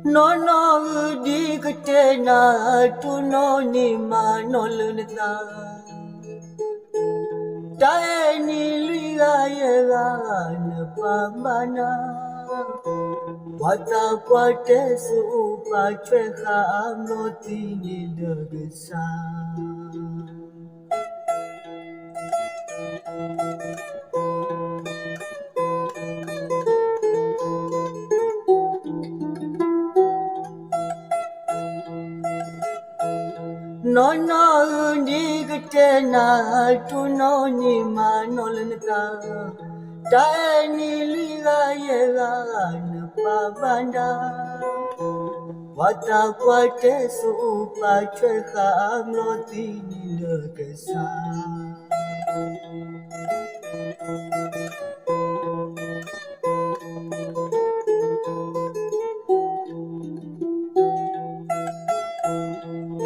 နီၢ်နီၢ်ဧၢ ဒ်ကတဲနၤ တိၢ်နီၣ်န့ၢ်မၤနီၢ်လၢနသး, တၢ်အဲၣ်နံၣ်လွံၢ်ဂၤယဲၢ်ဂၤ နပာ်ဘၣ်နၤ, ပှၤသးပှၢ်တဲစိၤအိၣ် ပာ်ထွဲဃာ်အါဘျီသံန့ၣ်ဒီးကစၢ် နီၢ်နီၢ်ဧၢ ဒ်ကတဲနၤ တိၢ်နီၣ်န့ၢ်မၤနီၢ်လၢနသး, တၢ်အဲၣ်နံၣ်လွံၢ်ဂၤယဲၢ်ဂၤ နပာ်ဘၣ်နၤ, ပှၤသးပှၢ်တဲစိၤအိၣ် ပာ်ထွဲဃာ်အါဘျီသံန့ၣ်ဒီးကစၢ်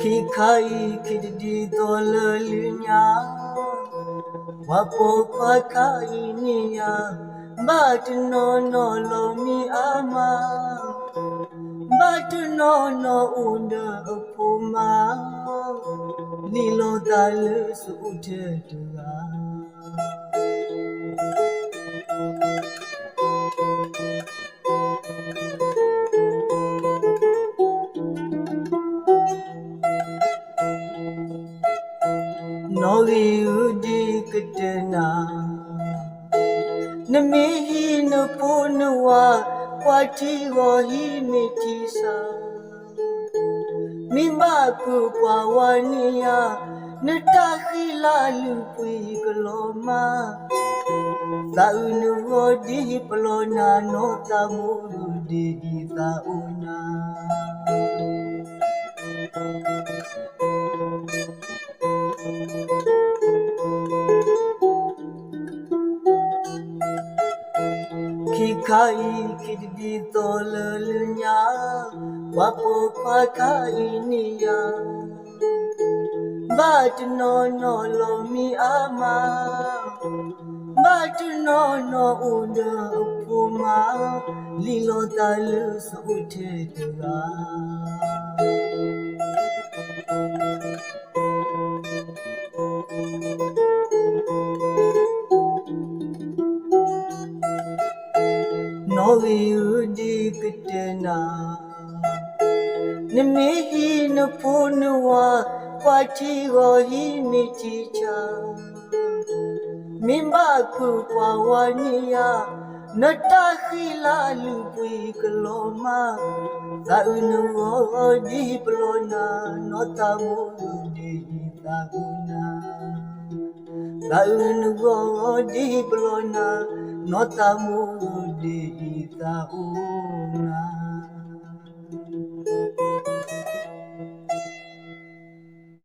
ခံခါအံၤ ခံတဒ်သိးလၢလၢညါ, ပှၤပိာ်ခွါခါအံၤန့ၣ်ယၤ, ဘၣ်တနီၤနီၤလီၤမံအါမး, ဘၣ်တနီၤနီၤအိၣ်ဒီးအဖိမါ, လံာ်လီၤသးလၢစိၤအိၣ်ထဲတဂၤ နီၣ်ဂံၢ်ဧၢ ဒ်ကတဲနၤ, နမ့ၢ်ဟံးနဖိနဝၤ, ကွၢ်ထံဂီၤဟံးမ့ၢ်ထံဆး, မ့ၢ်ဘၣ်ပုၢ်ပှၤဝါန့ၣ်ယၤ, နတၢ်ဃံလၤလုၢ်ပှ့ၤကလီၤမး, သးအုးနဂီၢ်ဒ်ပလီၢ်နၤ, နီၢ်သးမိၢ်ဒိၣ်ဒ့ဒ်သးအိၣ်နၤ ခံခါအံၤ ခံတဒ်သိးလၢလၢညါ, ပှၤပိာ်ခွါခါအံၤန့ၣ်ယၤ, ဘၣ်တနီၤနီၤလီၤမံအါမး, ဘၣ်တနီၤနီၤအိၣ်ဒီးအဖိမါ, လံာ်လီၤသးလၢစိၤအိၣ်ထဲတဂၤ နီၣ်ဂံၢ်ဧၢ ဒ်ကတဲနၤ, နမ့ၢ်ဟံးနဖိနဝၤ, ကွၢ်ထံဂီၤဟံးမ့ၢ်ထံဆး, မ့ၢ်ဘၣ်ပုၢ်ပှၤဝါန့ၣ်ယၤ, နတၢ်ဃံလၤလုၢ်ပှ့ၤကလီၤမး, သးအုးနဂီၢ်ဒ်ပလီၢ်နၤ, နီၢ်သးမိၢ်ဒိၣ်ဒ့ဒ်သးအိၣ်နၤ သးအုးနဂီၢ်ဒ်ပလီၢ်နၤ, နီၢ်သးမိၢ်ဒိၣ်ဒ့ဒ်သးအိၣ်နၤ